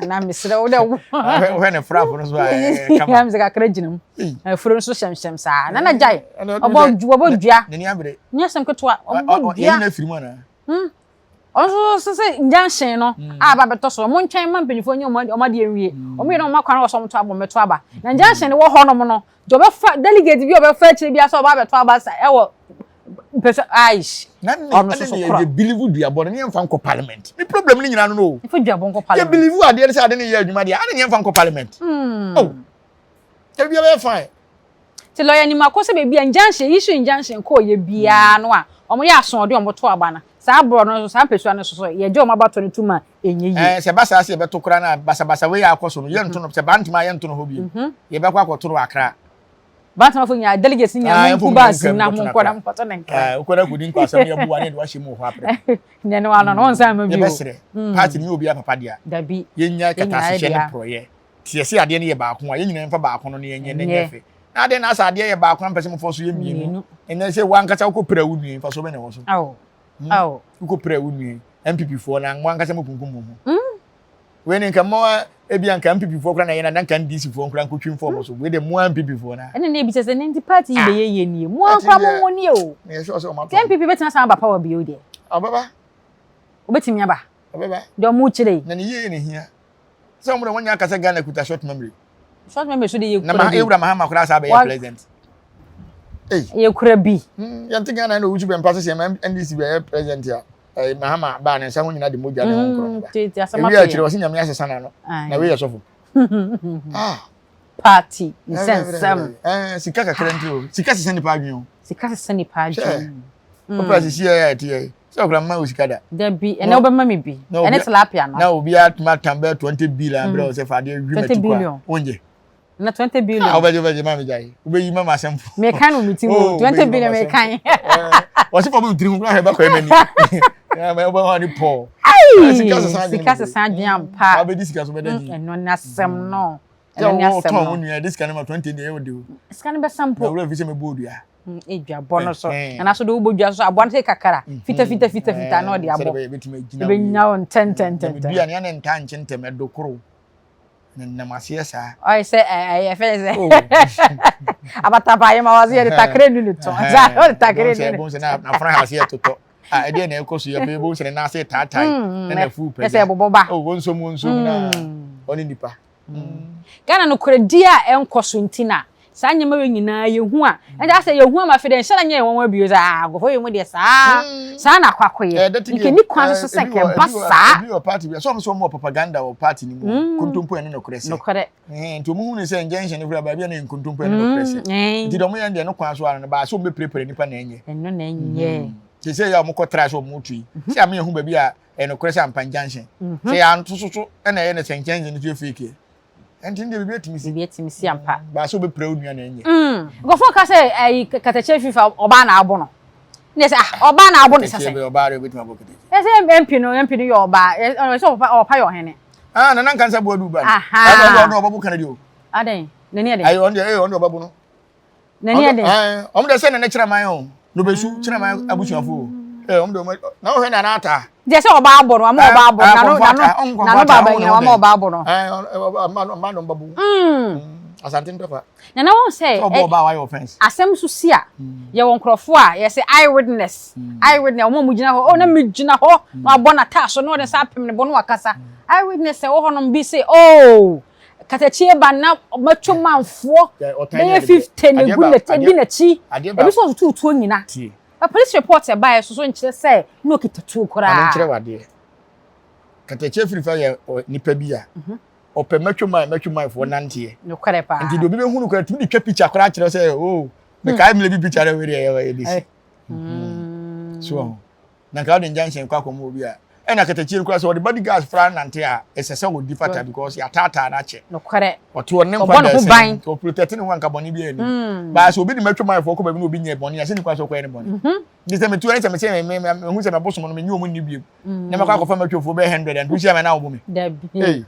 Na mesrɛ wo dɛ wo. Wohwɛ ne frap no so a ɛyɛ kama. Mesɛ kakra gyina mu. Afuro nso hyɛmhyɛm saa. Nana gyae. Ɔbɔ ɔbɔ dua. N'ani abere. Nyɛ asɛm ketewa. Ɔbɔ dua. Yɛn nyina firi mu anaa? Hmm. Ɔno nso sɛ injunction no mm. a aba bɛtɔ so ɔmo ntwɛn ma mpanyinfoɔ nyɛ ɔmo adeɛ nwie mm. ɔmo yɛ na ɔmo akwan wɔ so ɔmo to aba ɔmo to aba na injunction no wɔ hɔ nom no deɛ ɔbɛfa delegate bi a ɔbɛfa akyire bi asɛ ɔba abɛtɔ aba sa ɛwɔ mpɛsɛ aish ɔno nso so korɔ. yɛ believe duabɔ no ne yɛn fa nkɔ parliament mi problem ne nyinaa no no. nfa duabɔ nkɔ parliament. yɛ believe adeɛ no sɛ ade ne yɛ adwuma deɛ ade ne yɛn fa nkɔ parliament. Mm. Oh ebi bɛyɛ fine. Nti lawyer Nimako sɛ baabi a injunction issue injunction kɔɔ yɛ biara no a wɔn yɛ asoɔden wɔn to aba no saa borɔ no nso saa mpɛsua no nso so yɛgye wɔn abatoɔ no tom a ɛnyɛ yie. Ɛɛ sɛ ɛba saa sɛ yɛbɛto koraa no a basabasa wei a akɔ so no yɛnto no sɛ Bantama a yɛnto no hɔ bio yɛbɛkɔ akɔto no wɔ Accra. Bantama fo nyinaa delegates nyinaa mo nku bus mu na mo nkɔ na mo nkɔto ne nkra. Ɛɛ wokɔ na kɔdi nkwaasɛm yɛ bu wa ne yɛde wahyɛ mu wɔ hɔ aprɛ. Nyɛ no ano no wɔnsan mma bio. Yɛbɛsrɛ party no nyɛ obiara papa dea. Dabi. Yɛnya kɛtɛasehyɛ ne porɔeɛ. Nti yɛse adeɛ no yɛ baako a, yɛn nyinaa yɛmfa baako no na yɛnyɛ na ɛnyɛ fɛ. Na adɛn na asɛ adeɛ yɛ baako a mpɛ sɛ mofa so yɛ mmienu? Ɛnɛ sɛ wankasa wokɔ pira wo nua yi, mfasoɔ bɛn na ɛwɔ so? Wokɔ pira wo nua yi, NPP foɔ na mo ankasa mo kunkum mo ho. Wei ne nka mo ebi anka NPP foɔ koraa na yɛ na nka NDC foɔ koraa nkotwi mfa wɔn so. Wei de mo NPP foɔ na. Ɛna na ebi sɛ sɛ ne nti party yi bɛyɛ yie nie. Mo ankora mo mo nie o. Sɛ NPP bɛtumi asan aba power bio deɛ. Ɔbɛba. Obɛtumi aba. Ɔbɛba. Deɛ ɔmo kyerɛ yi. Na ne yie na ehia. Sɛ wɔn de wɔn nyɛ akasa Ghana kuta short memory. Short memory so de yɛ kura bi. Na ewura Mahama koraa saa bɛyɛ president. Ei. Yɛ kura bi. Hmm, yɛn ti Ghana na owusu bɛn pa sisi ɛma NDC bɛyɛ president a. Ɛɛ Mahama baa ne nsa ho nyina de mogya ne ho nkorɔ ne ba. Ewi akyerɛ wɔsi nyame asesa n'ano. Na wei yɛ sɔfo. Ah. Party nsɛnsɛm. Ɛɛ sika kakra nti o. Sika sesa nipa adwene o. Sika sesa nipa adwene. Wopɛ sisi yɛ ɛte yɛ. Sɛ ɔkura mma wo sika da. Dabi, ɛnɛ wobɛma me bi. Ɛne tilapia no. Na obi atuma tan bɛyɛ 20 billion brɛ wo sɛ fa adeɛ wi mati kwa. Wongye. Na 20 billion. Ah, wobɛgye wobɛgye ma megyae. Wobɛyi ma m'asɛm fo. Mekan no me ti mu. Oh, 20 billion mekan. Wɔse fɔ me tiri ho koraa hwɛ bɛkɔ ɛmani. Wobɛhu ne pɔɔ. Sika sesa adwene. Sika sesa adwene ampa. Wabɛdi sika so bɛda di. Ɛno ne asɛm no. Sɛ wotɔn wo nua de sika no ma 20 deɛ ɛyɛ wo de o. Sika no bɛsa mpo. Na wura fi sɛ mɛbɔ odua. Edwa bɔ no so. Nana so de wobɔ dua so aboa no sɛ kakra. Fita fita fita fita na ɔde abɔ. Ɛbɛnyina wo ntɛntɛntɛntɛm. Dua no yɛ ne ntaa nkye ntɛm ɛdo koro. Nenam aseɛ saa. Ɔyɛ sɛ ɛyɛ fɛn sɛ. Abatapa yɛ ma wɔ se yɛde takere nu ne to. Saa ɔde takere nu ne. Bɔn sɛ na afra ha aseɛ totɔ. A ɛdeɛ na ɛkɔ so yɛ bɛyɛ bɔn sɛ ne nan ase taatae. Na na afu pɛgya. Ɛsɛ ɛbobɔ ba. Oh wɔn nsom wɔn nsom na ɔne nipa. Ghana nokorɛdie a ɛnkɔ so nti na saa nneɛma wei nyinaa yɛhu a, ɛnde asɛ yɛhu ama afei deɛ nhyɛ da nyɛ yɛn nwanwa bio sɛ ah nkurɔfoɔ wei mu deɛ saa saa na akɔ akɔyɛ. Nka ɛni kwan so sɛ nka ɛba saa. Ebi wɔ party bi a sɛ wɔn sɛ wɔn wɔ propaganda wɔ party no mu nkontompo ɛne nokorɛ sɛ. Nokorɛ. Nti wɔn hu ne sɛ injunction no kura baabi a na yɛ nkontompo ɛne nokorɛ sɛ. Nti deɛ wɔn yɛ deɛ no kwan so ara no baa sɛ wɔn bɛpirapira nipa na ɛnyɛ. Ɛno na ɛnyɛ. Te sɛ yɛ a wɔn kɔ tra sɛ wɔn tu yi sɛ ame ehu baabi a ɛyɛ nokorɛ sɛ ampa injunction. Sɛ yɛ anto so so ɛna ɛyɛ ne sɛ injunction no so yɛ fake yɛ. Ɛnti deɛ biribi atumi si. Biribi atumi si ampa. Baa sɛ wobɛpira wo nua na ɛnyɛ. Nkurɔfoɔ ka sɛ ɛyi katakyie fifa ɔbaa na abo no. Ne sɛ ah ɔbaa na abo no sɛ sɛ. Katakyie bɛ ɔbaa deɛ obɛtumi abɔ katakyie. Ɛsɛ MP no MP no yɛ ɔbaa ɛsɛ ɔpa ɔpa yɛ ɔhene. Ah nana nkansa bu adu ba no. Aha. Ɛna ɔno ɔbɛbo Kennedy o. Adɛn n'ani yɛ den. Ayi ɔno deɛ ɛyɛ ɔno deɛ ɔbɛbo no. N'ani yɛ den. Ɔmo deɛ sɛ nana kyerɛ man o. Na obesu kyerɛ man abusuafo o. Ee ɔmo deɛ ɔmo na ɔhwɛ nana ataa. Deɛ sɛ ɔbaa abɔ no ama ɔbaa abɔ no nano nano nano baaba nyina wama ɔbaa abɔ no. Ɛɛ ɔma no mbabu. Asante ntɔkwa. Nana wɔn sɛ ɔbɔ ɔbaa wayɛ offense. Asɛm so si a yɛwɔ nkorɔfoɔ a yɛsɛ eye witness eye witness wɔn a wɔn gyina hɔ oh na mi gyina hɔ na wabɔ n'ataa so na ɔde nsa apem ne bo na wakasa eye witness ɛwɔ hɔnom bi sɛ oh. Katakyie ba na macho manfoɔ bɛyɛ 50 na egu n'akyi di n'akyi ebi nso ɔtoto tuo nyina but police report ɛbaeɛ soso nkyerɛ sɛ na ɔkita tuo koraa. Maame nkyerɛ wadeɛ katakyie firi fa yɛ nipa bi a mhm. ɔpɛ macho man macho man foɔ nanteɛ nokorɛ paa nti deɛ obi bɛhu no koraa tumi de twa picture koraa kyerɛ sɛ o oh, mekae mmerɛ bi picture no wei deɛ ɛyɛ bɛsi mhm. so ɔho Na nka wode injunction kɔ akɔma obi a, ɛna katakyie no koraa sɛ ɔde body guards fra nante a, ɛsɛ sɛ ɔdi fata because yɛataataa no akyɛ. Nokorɛ. Ɔte ɔne ne nkwa Ɔbɔ ne ho da ban. ɛsɛn. Nti ɔprotect ne ho a nka bɔne biara nnim. Mm. Baa sɛ obi de mɛtwa manfoɔ kɔ baabi na obi nyɛ bɔne a, sɛ nni kwan sɛ ɔkɔyɛ ne bɔne. Mhm. Nti sɛ metu ɛne sɛ mese me me mehu sɛ mɛbosom no menye wɔn nni biom. Mm. Na mɛkɔ akɔfa mɛtwafoɔ bɛyɛ 100 a, nti wohyia me a na wobɔ me. Dabi. Ei.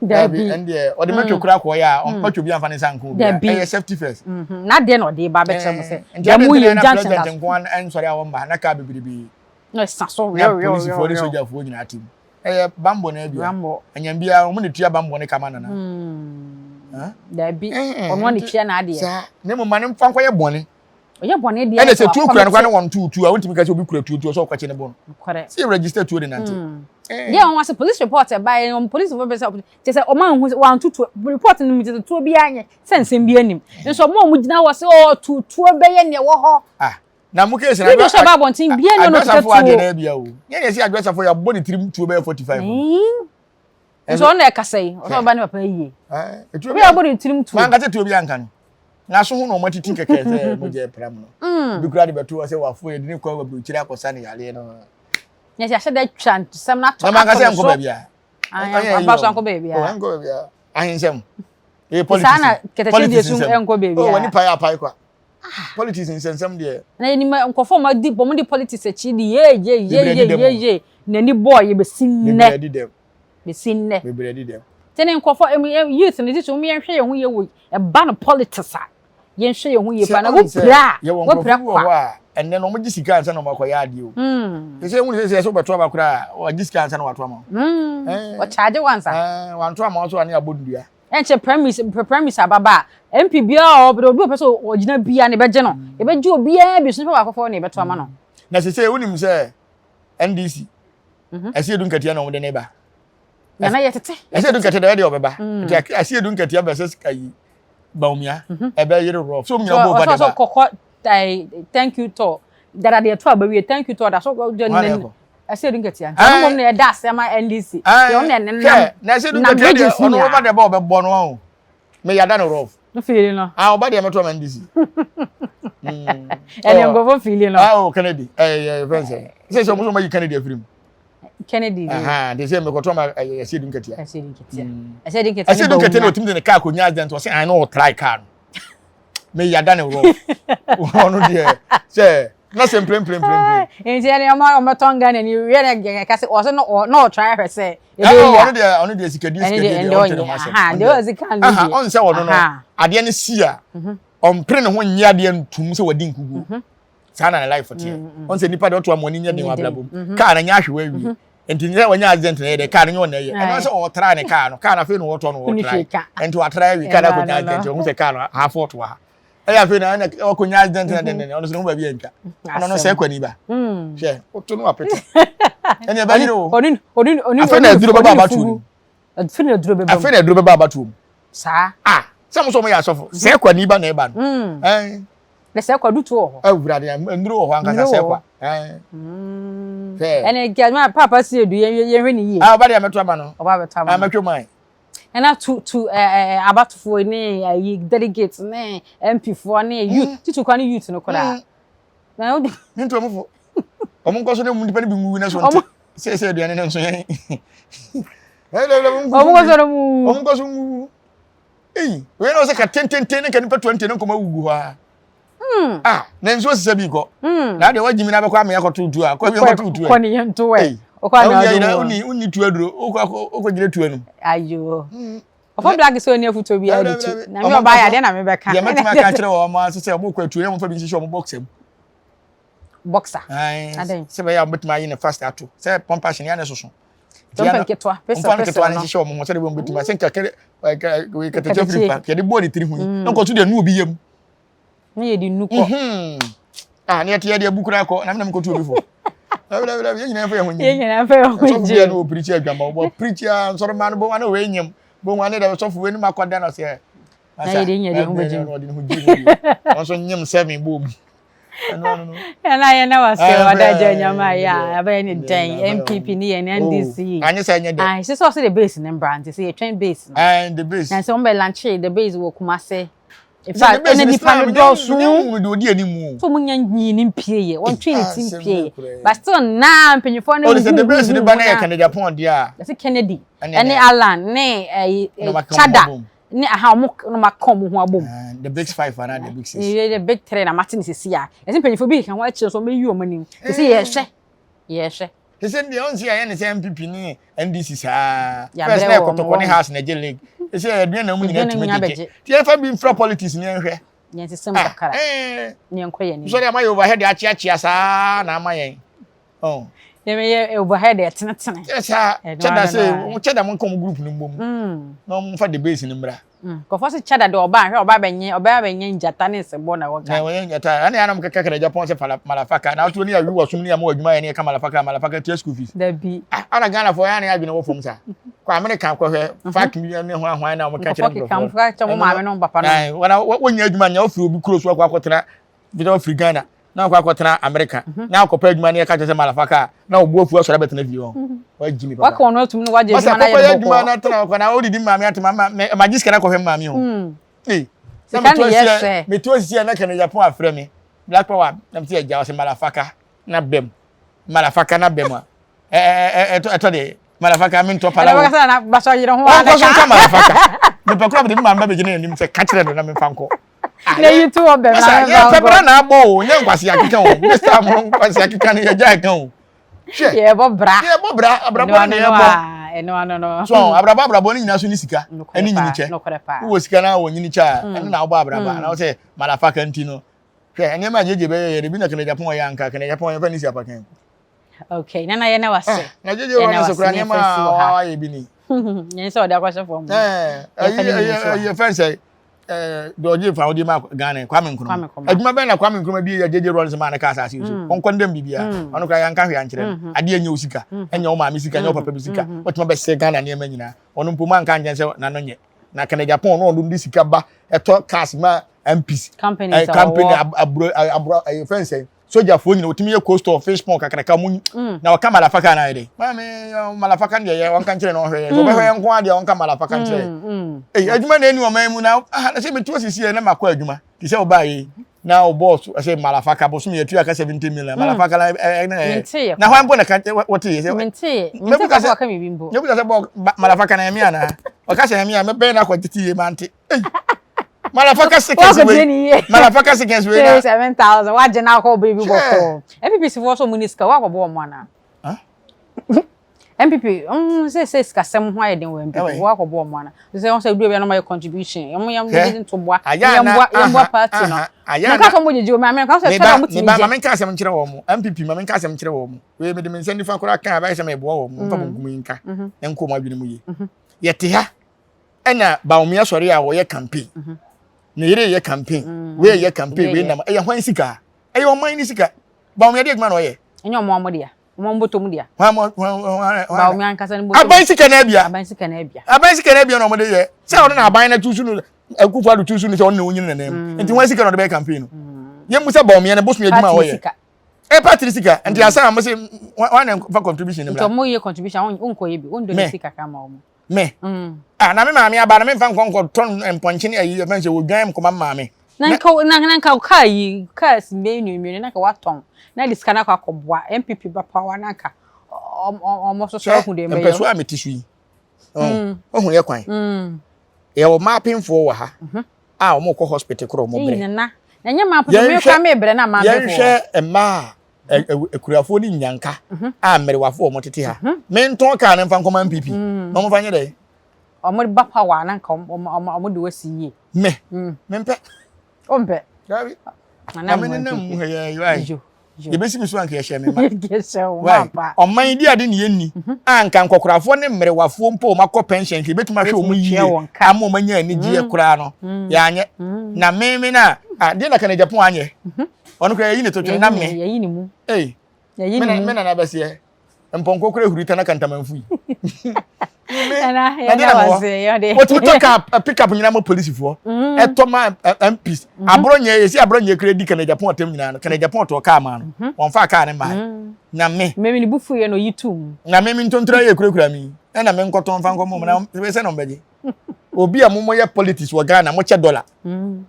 Dabi. Ɛndeɛ ɔde mɛtwa kura kɔɔyɛ a, ɔmfa twa bi amfa ne nsa nka obiara. Dabi. Ɛyɛ safety first. Mhm. N'adeɛ na ɔde ba abɛkyerɛ mo sɛ, Nti deɛ adɛn nti moyɛ na na injunction president da so. nko ara nsɔre a wɔmma na kaa bebrebe Na ɛsa so na real real real polisifoɔ ne real. sogyafoɔ nyinaa te mu. Ɛyɛ bammɔ no abia. Bammɔ. Anyam biara wɔn na tua bammɔ no kama nana. Mm. Huh? Dabi. Ɛɛ, Ɔno ara na nti tua n'adeɛ. saa na mmom ma ne mfa nkɔyɛ bɔne. Ɔyɛ bɔne deɛ Ɛna sɛ sɛ tuo kura no koraa wakɔmete. ne wɔn to tuo a wontumi ka sɛ obi kura tuo nti ɔsɛ ɔkɔkye ne bo no. Nokorɛ. Sɛ yɛ register tuo de nante. Mm. Ɛɛ. Deɛ wɔn ase police report ɛbaeɛ no police foɔ bɛ sɛ kyɛ sɛ wɔn anhu sɛ wɔanto tuo report no mu kyɛ sɛ tuo biara nyɛ sɛ nsɛm bi anim nso wɔn a wɔn gyina hɔ sɛ ɔɔ tuo bɛyɛ nea ɛwɔ hɔ. Ah na mo case na video sɛ ɔba abɔnten bia ne ɔno kita tuo adeɛ tuo. na bia o. Nyɛ na ɛsɛ adwasafo yɛ abɔ ne tirim tuo bɛyɛ 45. Nso ɔno na ɛkasa yi ɔsɛ ɔba ne papa yie. Etuo Obi a abɔ ne tirim tuo. Mankasa tuo bi anka no. N'aso ho na wɔn atiti kɛkɛ sɛ mogya ɛpra mu no. Obi kura de bɛto hɔ sɛ wafo yɛde ne kɔ aburokyire akɔsa ne yareɛ no. Nyɛ sɛ ahyɛ da twa nsɛm no ato Na mankasa ato ne nkɔ so. baabi a. Ampa so ankɔ baabi a. Ɔnkɔ baabi a. Ahensɛm. Ɛyɛ politics. Saa na kɛtɛkyɛ deɛ sum nkɔ baabi a. Oh, wani pae apae kwa. Politics nsɛnsɛm deɛ. Na yɛnim nkurɔfoɔ a wɔdi wɔn di politics akyi de yee yee yee yee yee yee n'ani bɔɔ yɛ bɛsi nnɛ. Bebree adi dɛm. Bɛsi nnɛ. Bebree adi dɛm. Nti ne nkurɔfoɔ emu youth no titi wɔn yɛnhwɛ yɛn ho yie wɔ ɛba no politics a yɛnhwɛ yɛn ho yie paa na wopira a yɛwɔ wopira nkurɔfoɔ bi wɔ hɔ kwa. a ɛnnɛ no wɔgye sika ansa na wɔakɔyɛ adeɛ o. Mm. Sɛ sɛ ehunu sɛ sɛ wobɛto aba koraa a wɔgye sika ansa na wɔato ama wo. Mm. Ɛɛ. Wɔkyaagye wo ansa. Ɛɛ wanto ama wo so a ne abɔ nnua. Ɛnkyɛ primaries primaries ababa a MP biara a ɔbɛdɛ obi ɔpɛ sɛ ɔgyina biara na ɛbɛgye no. Yɛbɛgye obiara bi so nipa baako fɔ na yɛbɛto ama no. Na sɛ sɛ wonim sɛ NDC ɛsɛ edu nkatia na wɔde ne ba. Nana yɛ tete. Ɛsɛ edu nkatia deɛ ɔbɛba. Nti ɛsɛ edu nkatia bɛ sɛ ayi Bawumia ɛbɛ yere rɔf. So nyina bɔ ɔba de ba. Ɔsɔ kɔkɔ thank you tour. Dada deɛ to aba wie thank you tour da so ɛsɛ edu nkatia. Nti ɔno mmom na ɛda ase ama NDC. Deɛ ɔno na ɛnenam. Na ɛsɛ edu nkatia deɛ ɔno ɔba de ba ɔbɛbɔ no ɔho. Me yada no rɔf. No feeling no. Ah ɔba deɛ mɛto ama NDC. Ɛne nkɔfo feeling no. Ah oh Kennedy. Ɛyɛ ɛyɛ fɛn sɛ. Sɛ sɛ ɔmo sɛ ɔmo ayi Kennedy afiri mu. Kennedy. Aha, de sɛ mekɔtɔ ma ɛsɛ du nketewa. Ɛsɛ du nketewa. Ɛsɛ du nketewa. Ɛsɛ du nketewa na otumi de ne kaa kɔnya accident ɔsɛ an na ɔtrae kaa no. Me yada ne wrong. Ɔno deɛ sɛ na sɛ mprempremprempre. Nti ɛne ɔmo ɔmo tɔn Ghana ni yɛ na gɛgɛ kasi ɔsɛ no na ɔtrae ahwɛ sɛ. Ɔno deɛ ɔno deɛ sikadie sikadie deɛ ɔnte ne ho asɛm. Aha deɛ ɔsi kan ne deɛ. Ɔn sɛ ɔno no adeɛ no si a ɔmpere ne ho nyɛ adeɛ ntum sɛ wadi nkuguo. Saa na ne life teɛ. Ɔn sɛ nipa deɛ ɔto amoani nyɛ den wɔ abrabɔ mu. Kaa no nyɛ ahwewa awie. Nti sɛ wɔnyɛ accident na ɛyɛ dɛ kaa no nyɛ ɔna ɛyɛ. Ɛno sɛ ɔtra ne kaa no kaa no afei na ɔtɔ no ɔtra. Nti watra awie kaa no akɔnya accident ɔhu sɛ kaa no ha fault wɔ ha. Ɛyɛ afei na ɛna ɔkɔnya accident na dɛndɛn ɔno so ne ho baabi antwa. Ɔno no sɛ kwani ba. Hwɛ woto no apete. Ɛne ɛbɛyere o. Afei na aduro bɛba abatoɔ mu. Afei na aduro bɛba mu. Afei na aduro bɛba abatoɔ mu. Saa. Ah sɛ mo sɛ ɔmo yɛ asɔfo sɛ kwani ba na ɛba no. Ɛn. Na sɛ kwa dutu wɔ hɔ. Awurade nnuro wɔ hɔ ankasa sɛ kwa. Hwɛ. Ɛne nti adwuma papa si edu yɛn yɛn hwɛ ne yie. Ah ɔba deɛ mɛto ama no. Ɔba bɛto ama no. Ah mɛtwe mu ayi. Ɛna tu tu ɛɛ abatofoɔ ne ayi delegates ne MP foɔ ne youth tutu kwa ne youth no koraa. Na o de. Ne ntu ɔmo fo. Ɔmo nkɔ so ne ɔmo nipa ne bi ngu na so nte. Sɛ sɛ aduane no nso yɛn. Ɔmo nkɔ so ne mu. Ɔmo nkɔ so ngu. Ei, wei na ɔsɛ ka tententen ne ka nipa 20 ne nkɔmɔ awugu hɔ a. Hmm. Ah, na nsuo sisa bi kɔ. Hmm. Na deɛ wagyi mi na bɛkɔ amea kɔto tuo a, kɔ bi kɔto tuo. Kɔ ne yɛn to ɛ. Ɔkɔ ana ɔdo wɔ. Wonni wonni tuo aduro, wokɔ wokɔ gyina tuo no. Ayo. Hmm. Ɔfɔ black sɛ ɔni afutuo bi adi tu. Na mi ɔbaa yɛ adeɛ na mi bɛka. Deɛ mɛtumi aka akyerɛ wɔn ɔmo ase sɛ ɔmo kɔ atuo yɛ ɔmo fa bi nhyehyɛ ɔmo boxer mu. Boxer. Sɛ bɛyɛ a wɔbɛtumi ayi ne fast ato sɛ pump action yɛ ne soso. Pump nketewa pesa pesa nketewa ne hyehyɛ wɔn ho sɛdeɛ wɔn bɛtumi asɛ nka kɛlɛ kɛtɛkyɛ firi fa yɛde bɔɔ ne tiri ho yi na nkɔso deɛ nu obi yam. Ne yɛ de nu kɔ. Ah ne yɛte yɛde abu koraa kɔ na mi na mi kɔtu obi fo. Dabi dabi dabi yɛn nyinaa fɛ yɛn ho nyi. Yɛn nyinaa fɛ yɛn ho nyi. Sɔfo bi yɛ no wɔ pirikyi adwama wɔ pirikyi a nsɔrɔma no bɔ wɔn a wɔyɛ nyam bɔ wɔn ne dɛ sɔfo wei ne ma kɔ da na ɔsɛ. Na yɛ de nyɛ de ho bɛ gyi. Ɔde ne ho gyi mu bi. Wɔn nso nyam sɛ mi bɔ mu. Ɛna yɛn na wase ɔda gya nyama yɛ a abɛyɛ ne dɛn NPP ne yɛn NDC. Anyɛ sɛ ɛnyɛ dɛ. Ayi sɛ sɛ ɔsɛ the base ne mbra nti sɛ yɛtwɛn base no. Ɛn the base. Na sɛ wɔn bɛ lanche the base wɔ Kumase. In fact ɛna nipa no dɔɔso. So wɔn nya nyi ne mpie yɛ wɔn twe ne ti mpie yɛ but still naa mpanyinfoɔ no. Ɔde sɛ the base ne ba na yɛ Kennedy Aponn deɛ a. Yɛsɛ Kennedy ɛne Alan ne ɛyi Chada. Ne aha ɔmo na ɔmo aka ɔmo ho abom. Ah, the big five ana the big six. Yeah, the big three na mate ne sisi a. Yɛsɛ mpanyinfoɔ bi keka ho akyerɛ so ɔmo yi ɔmo anim. Sisi eh. yɛhwɛ. Yɛhwɛ. Sisi deɛ ɔnsi ayɛ ne sɛ NPP ne NDC saa. First na ɛkɔtɔkɔ ne house na ɛgye league. Sisi aduane na ɔmo nyinaa tumi gyegye. Ti yɛn fa bi nfra politics ne yɛn hwɛ. Yɛn sisi mu kakra. Ne yɛn kɔ yɛn anim. Sɔre ama yɛ overhead akyeakyea saa na ama yɛn. Oh. Yɛ mɛ yɛ overhead ɛtenetene. Yɛ saa kyɛda sɛ wɔn kyɛda mo nka wɔn group no mbom. Mm. Na wɔn fa the base no mbra. Mm. Kɔfɔ sɛ kyɛda de ɔba ahwɛ ɔba abɛnyɛ ɔba abɛnyɛ ngyata ne nsebɔ na wɔka. Na wɔyɛ ngyata ɛna yɛn anam kɛkɛ kɛrɛ Japan sɛ fala malafaka na ato ne awi wɔ som ne amu adwuma yɛ ne yɛ ka malafaka malafaka tia school fees. Dabi. Ah ana Ghana fo yɛn ana adwene wɔ fam saa. Kɔ America kɔhwɛ fak mi ne ho ahwan na wɔn ka kyerɛ nkurɔfoɔ. Nkɔfɔ keka kyerɛ wɔn maame ne wɔn papa no. Wɔn wɔnyɛ adwuma nyɛ ofiri obi kuro so akɔ akɔtena bi na ɔfiri Ghana na ɔkɔ akɔtena America mhm. na akɔpɛ adwuma ne yɛka kyerɛ sɛ malafaka a na ɔbu afu asɔre abɛtena fie hɔ mhm. wagyi mi papa waka ɔno atum no wagye adwuma na yɛ adwuma na tena ɔkɔ na ɔdidi maame ate ma ma gye sika na kɔhwɛ maame o hmm. ee sɛ meto asi meto asisi a na kɛnɛ Japan afrɛ me Black Power na mete agya ɔsɛ malafaka na bɛm malafaka na bɛm a ɛtɔ de malafaka mentɔ pala wo ɔnkɔ so nka malafaka mepɛ kora mede me maame ba bɛgyina anim sɛ ka kyerɛ no na memfa nkɔ na yi to wɔ bɛm na yɛ pɛ bra na abɔ o nyɛ nkwasi akeka o mr mo nkwasi akeka no yɛgya ɛka o hwɛ yɛbɔ bra yɛbɔ bra abrabɔ ne yɛbɔ ɛno ano no so abrabɔ abrabɔ ne nyinaa so ne sika ɛne nyini kyɛ wowɔ sika na wɔ nyini kyɛ a mm. ɛno na wobɔ abrabɔ mm. na wo sɛ malafaka nti no hwɛ nneɛma a gyegye bɛyɛ yɛ de bi na kɛnɛ japan yɛ anka kɛnɛ japan yɛmfa ne si apakan okay nana yɛ na wase ah, na gyegye wɔ ne so kora nneɛma a wayɛ bi ni yɛn sɛ ɔde akɔhyɛ fam ɛyɛ fɛn sɛ deɛ ɔgye fa ɔde ma Ghana Kwame Nkrumah adwuma bɛn na Kwame Nkrumah bi yɛ gyegye Rawlings maa ne ka asase so mm. ɔnkɔ ndɛm biribiara mm. ɔno koraa yɛnka hwee ankyerɛ no mm-hmm. adeɛ nyɛ wo sika mm-hmm. ɛnyɛ wo maame sika ɛnyɛ wo papa bi sika mm-hmm. wɔtuma bɛsɛ Ghana nneɛma nyinaa ɔno mpo ma nka nkyɛn sɛ n'ano nyɛ na kɛnɛ Japan ɔno ɔno de sika ba ɛtɔ cars ma MPs company aburo aburo ɛyɛ fɛn sɛ sogyafoɔ nyina wɔtumi yɛ coastal fish pond kakraka mu mm. na wɔka malafaka na ayɛ dɛ maame malafaka deɛ yɛ wɔnka nkyerɛ na ɔhwɛ yɛ ɔbɛhwɛ yɛ nko adeɛ wɔnka malafaka nkyerɛ mm, mm. Ei adwuma na ɛni ɔman mu na ah na sɛ metu asisi yɛ na makɔ adwuma te sɛ ɔbaa yi. Na o boss ɛsɛ malafaka bosom yɛ tuya ka 70 million. Malafaka la ɛ ɛ na hwan mpo na ka wɔte yɛ sɛ. Mente yɛ. Mente ka sɛ ɔka biribi mpo. Mebu ka sɛ bɔ malafaka na ɛmi ana. Ɔka sɛ ɛmi a mɛbɛn na akɔ tete yie mante. Malafaka seconds wei. Malafaka seconds wei na. 7000 wagye na akɔ biribi bɔkɔɔ. NPP foɔ so ɔmo ni sika wakɔbɔ ɔmo ana. NPP mm sɛ sɛ sikasɛm ho ayɛ den wɔ NPP wɔ akɔbɔ ɔmo ana sɛ wɔn sɛ edu ebi anam ayɛ contribution wɔn yɛn bɔ ntoboa yɛn bɔ yɛn bɔ party no na nka sɛ ɔmo gyegye wɔn amena nka sɛ sɛ ɔmo tumi gye. Meba maame nka asɛm nkyerɛ wɔn NPP maame nka asɛm nkyerɛ wɔn wei mede me nsa nifa koraa kan abɛyɛ sɛ meboa wɔn mfa bonkum yi nka na nkɔ wɔn adwene mu yie yɛte ha ɛna Bawumia sɔre a wɔyɛ campaign ne yere yɛ campaign wei yɛ campaign wei nam ɛyɛ hwan sika ɛyɛ ɔman ne sika Bawumia de adwuma na ɔyɛ. Ɛnyɛ ɔmo ɔmo dea. Wɔn bɔtɔ mu dea. Wɔn wɔn wɔn. Bawumia ankasa ne bɔtɔ mu. Aban sika na abia. Aban sika na abia. Aban sika na abia na wɔn de yɛ. Sɛ ɔno na aban na tusu no Akufo Addo tusu no sɛ ɔno na onyina n'anan mu. Nti wɔn sika na ɔde bɛyɛ campaign no. Yɛn mu sɛ Bawumia ne bosom adwuma a ɔyɛ. Ɛ party sika. Nti asan a wɔn sɛ wɔn na fa contribution no mra. Nti wɔn yɛ contribution wɔn nkɔ yɛ bi wɔn donate kakra ma wɔn. Me. Mm. Ah, na me maame aba na memfa nkɔ nkɔtɔ mpɔnkye ne ayi ɛfɛn sɛ wɔdwan nkɔma maame. Na nka na na nka kaa yi kaa si mmienu mmienu na nka watɔn na de sika no akɔ akɔboa NPP ba power na nka ɔmo soso ahu deɛ mbɛyɛ. Mpɛso a mete so yi. Ɔhu yɛ kwan. Yɛwɔ mmaa apemfoɔ wɔ ha mhm. a wɔn kɔ hospital korɔ wɔn brɛ. Na nyɛ mmaa apemfoɔ mi kura mi brɛ na mmaa apemfoɔ. Yɛnhwɛ mmaa akurafoɔ ne nyanka mhm. a mmerewafoɔ wɔn tete ha mhm. mentɔn kaa no mfa nkɔma npp mm. na wɔmfa nyɛ dɛ wɔn ba power na nka wɔn de wasi yie me mm. mempɛ wompɛ dabi na me nenam mu ha yɛ yɛ yɛbɛsi me so anka yɛhyɛ me ma ɔman yi di ade ne yɛnni mhm. a nka nkɔkorafoɔ ne mmerewafoɔ mpo wɔn akɔ pension nka yɛbɛtumi ahwɛ wɔn yie ama wɔn anya anigyeɛ mm. koraa no yɛanyɛ na meme no a deɛ na ka na Japan anyɛ ɔno koraa yɛyi ne to twene na me yɛyi ne mu ei yɛyi ne mu me nana bɛseɛ mpɔnkɔ koraa huri ta na kantamanfu yi na mewɔ wɔtumi tɔ kaa eh, pick up nyinaa ma polisifoɔ mm. ɛtɔ ma eh, mps mm-hmm. aborɔ nyɛ yɛsi aborɔ nyɛ kura di kana japan ɔtɛm nyinaa no kana japan ɔtɔ kaa maa no mm-hmm. wɔn fa kaa ne maa mm. na me mmemme ne bufu yɛ na oyi tum na me me ntontoro yɛ kurakura mi ɛna me nkɔtɔn fa nkɔmɔ mu na sɛ na ɔmbɛgye obi a mo mo yɛ politics wɔ Ghana mo kyɛ dollar mm.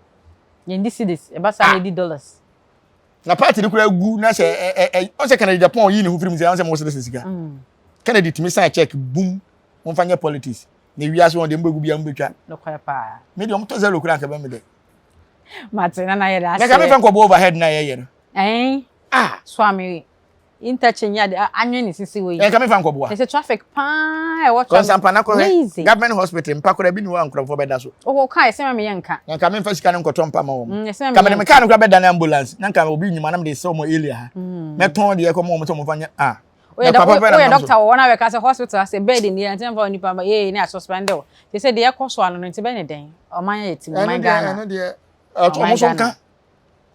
Yɛn di cedis, ɛba saa na yɛdi dollars. Na party no koraa gu na sɛ ɛ ɛ ɔn sɛ Kennedy Japan yi ne ho firi mu sɛ ɔn sɛ mo sɛ sika. Mm. Kennedy tumi sign check boom wɔn fa nyɛ politics na ewiase wɔn deɛ mo bɛ gu bia mo bɛ twa. Nokorɛ paa. Me deɛ wɔn tɔ zero koraa nka bɛ mi dɛ. Mate na na yɛ de ase. Na ka mi fɛn kɔ bɔ overhead na yɛ yɛ no. Ɛn. Ah. So ame interchange ade anwe ne sisi wɔ yi. Ɛnka mefa nkɔboa. Ɛsɛ traffic paa ɛwɔ traffic. Kɔnsampa na kɔhwɛ government hospital mpa koraa bi ni hɔ a nkurɔfoɔ bɛda so. Ɔwɔ kaa ɛsɛ ma meyɛ nka. Na nka memfa sika no nkɔtɔ mpa ma wɔn. Mm, ɛsɛ ma meyɛ nka. Ka mede me kaa no koraa bɛda no ambulance na nka obi nyima na mede sɛ wɔn area ha. Mm. Mɛtɔn deɛ kɔma wɔn sɛ wɔn fa nyɛ ah. Woyɛ dɔkta wɔ hɔ na bɛka sɛ hospital ase bed ni ɛnti mfa onipa ba ee ne asuspend o. Te sɛ deɛ ɛkɔ so ano no nti bɛ ne dɛn? Ɔman yɛ ti mu ɔman Ghana. Ɛno deɛ ɛno deɛ ɔmo nka.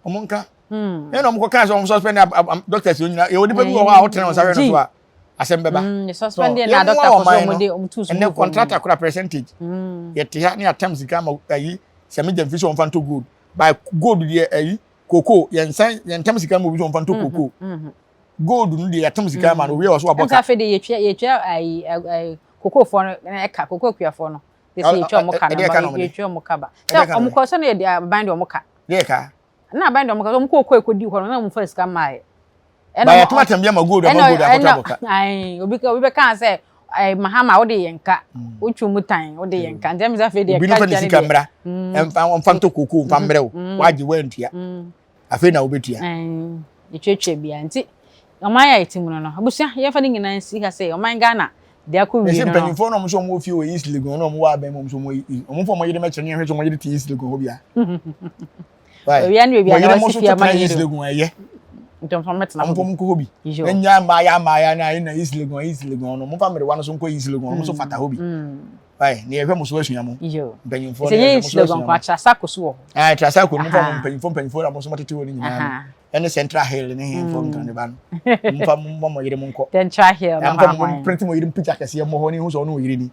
Ɔmo nka. Hmm. Ɛna ɔmo kɔ kaa sɛ ɔmo suspend doctors yɛ nyinaa. Yɛ onipa bi wɔ hɔ a ɔtena wɔn nsa hwɛ no so a asɛm bɛba. Hmm, suspend yɛ na doctor fo so ɔmo de ɔmo tu sukuu. Ɛnɛ contractor kora percentage. Hmm. Yɛte ha ne atam sika ma ayi sɛ me gyamfi sɛ ɔmfa ntɔ gold. By gold deɛ ayi koko yɛn nsan yɛn ntam sika ma obi sɛ ɔmfa ntɔ koko. Gold no deɛ yɛatam sika ma no owie wɔ so wabɔ ka. Ɛnsa afei de yɛtwa yɛtwa ayi ayi kokofoɔ no ɛka koko akuafoɔ no. De sɛ yɛtwa ɔmo ka na ba yɛtwa ɔmo ka ba. Sɛ ɔmo kɔ sɛ no yɛ de aban de ɔmo ka. Deɛ ka. Na aban de ɔmo ka ɔmo kɔ kɔ ekodi hɔ no na ɔmo fa sika maa yɛ. Ɛna ɔmo atɛm bi ama gold ama gold akɔtɔ abɔka. Ayi obi obi bɛ kan sɛ ɛɛ Mahama wode yɛn ka mm. wotwi mu tan wode yɛn ka nti ɛmi sɛ afei deɛ obi nifa ne sika mmra ɛnfa mm. ɔnfa ntɔ koko nfa mbrɛ wo mm. wagye wantua afei na wobɛtua. Yɛtwatwa bia nti ɔman a yɛte mu no no abusua yɛmfa ne nyinaa nsi ha sɛ ɔman Ghana deɛ akɔ wie no. Ɛsɛ mpanyinfoɔ na wɔn nso wɔn wɔ fie wɔ East Legon na wɔn wɔ abɛn mu wɔn nso wɔn wɔn mfa wɔn yere mɛkyerɛ ne yɛn hwɛ sɛ wɔn yere te East Legon hɔ bia. Owia ne baabi a na wɔsi fie ama ne yere. East Legon ɛyɛ. Ntɔmfɔ mɛtena hɔ. Wɔn nkɔ hɔ bi. Nya mmaaya mmaaya na ayɛ na East Legon East Legon no wɔn fa mmerewa no so nkɔ East Legon wɔn nso fata hɔ bi. Ayi, ne yɛhwɛ mo so asua mo. Mpanyinfoɔ no yɛhwɛ mo so asua mo. Trasacco so wɔ hɔ. Ayi, Trasacco no mo fa mo mpanyinfoɔ mpanyinfoɔ na mo nso mo tete hɔ no nyinaa no. Ɛne Central Hill ne hɛnfoɔ mm. nkran ba no. Mo fa mo mo yere mo nkɔ. Central Hill no ha mo print mo yere picture kɛseɛ mo hɔ ne ho sɛ ɔno yere ni.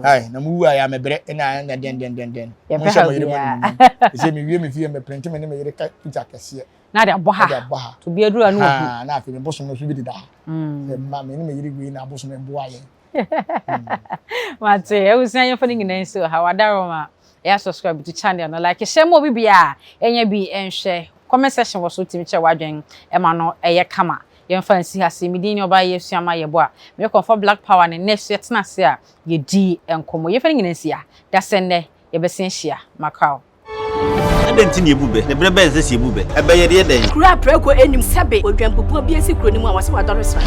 Ayi, na mo wu ayɛ amɛbrɛ ɛna ɛna den den den den. Mo nhyɛ mo yere mo anim. Ɛsɛ mi wie mi fie mɛ print mi ne me yere picture kɛseɛ. Na de abɔ ha. De abɔ ha. To bi aduru ano ohu. Na afei me bosom no so bi deda ha. Mm. Ma me ne me yere wei na abosom mboa yɛn. Mate, abusua yɛmfa ne nyinaa nsi wɔ ha. Wadaroma, ɛyɛ subscribe to channel no, like, share ma obi biara ɛnya bi nhwɛ. Comment section wɔ so tumi kyerɛ w'adwen ɛma no ɛyɛ kama. Yɛmfa nsi ha se me din ne ɔbaa yi asua ma yɛbɔ a me kɔmfɔ Black Power ne nnɛ so yɛtena ase a yɛdi nkɔmmɔ. Yɛmfa ne nyina nsi ha. Dasɛ nnɛ yɛbɛsen ahyia. Macau. Adɛn nti na yɛbu bɛ? Na berɛ bɛn na ɛsɛ sɛ yɛbu bɛ? Ɛbɛ yɛde yɛ dɛn? Kuro a prako nnim sɛbe odwanbubuo bi asi kuro no mu a wɔse wadɔre sra.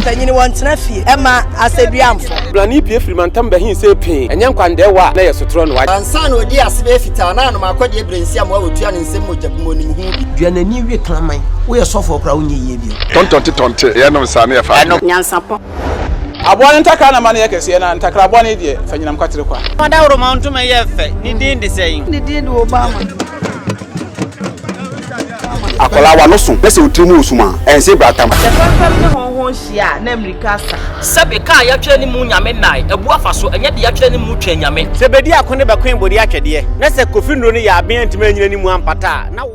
Mpanyini wɔntena fie ɛma asɛduamfo. Blani pue firi mantam bɛhe see pee, ɛnyɛ nkwandɛɛwa a na ɛyɛ sotorɔ no. Ansa na ɔdii ase bɛyɛ fitaa na anom akɔdeɛ berɛ nsi amoa wɔtua ne nsam mogya bi mu ɔnim ho bi. Dua n'ani we kraman. Woyɛ sɔfoɔ koraa wonyɛ yie bio. Tɔntɔnte tɔnte yɛnom saa ne yɛfa adwene. Nyansapɔ. Aboa no ntakra na ma no yɛ kɛseɛ, na ntakra bɔne deɛ, fa nyinam kwatere kwa. Ɔdawuroma ntoma yɛ fɛ, ne din de sɛn? Ne din de Obama. Akwadaa w'ano so na sɛ wo tiri mu wɔ sum a, ɛnse bratam. Sɛ fɛmfɛm ne hɔnhɔn hyia a, na mmirika asa. Sɛbe kaa yɛatwerɛ ne mu Nyame nnae, abu afa so, ɛnyɛ deɛ yɛatwerɛ ne mu Twɛn Nyame. Sɛ bedi ako ne bɛkoe bode atwɛdeɛ, na sɛ Kofi nnuro no yɛ aben antumi anyina ne mu ampata a, na wo.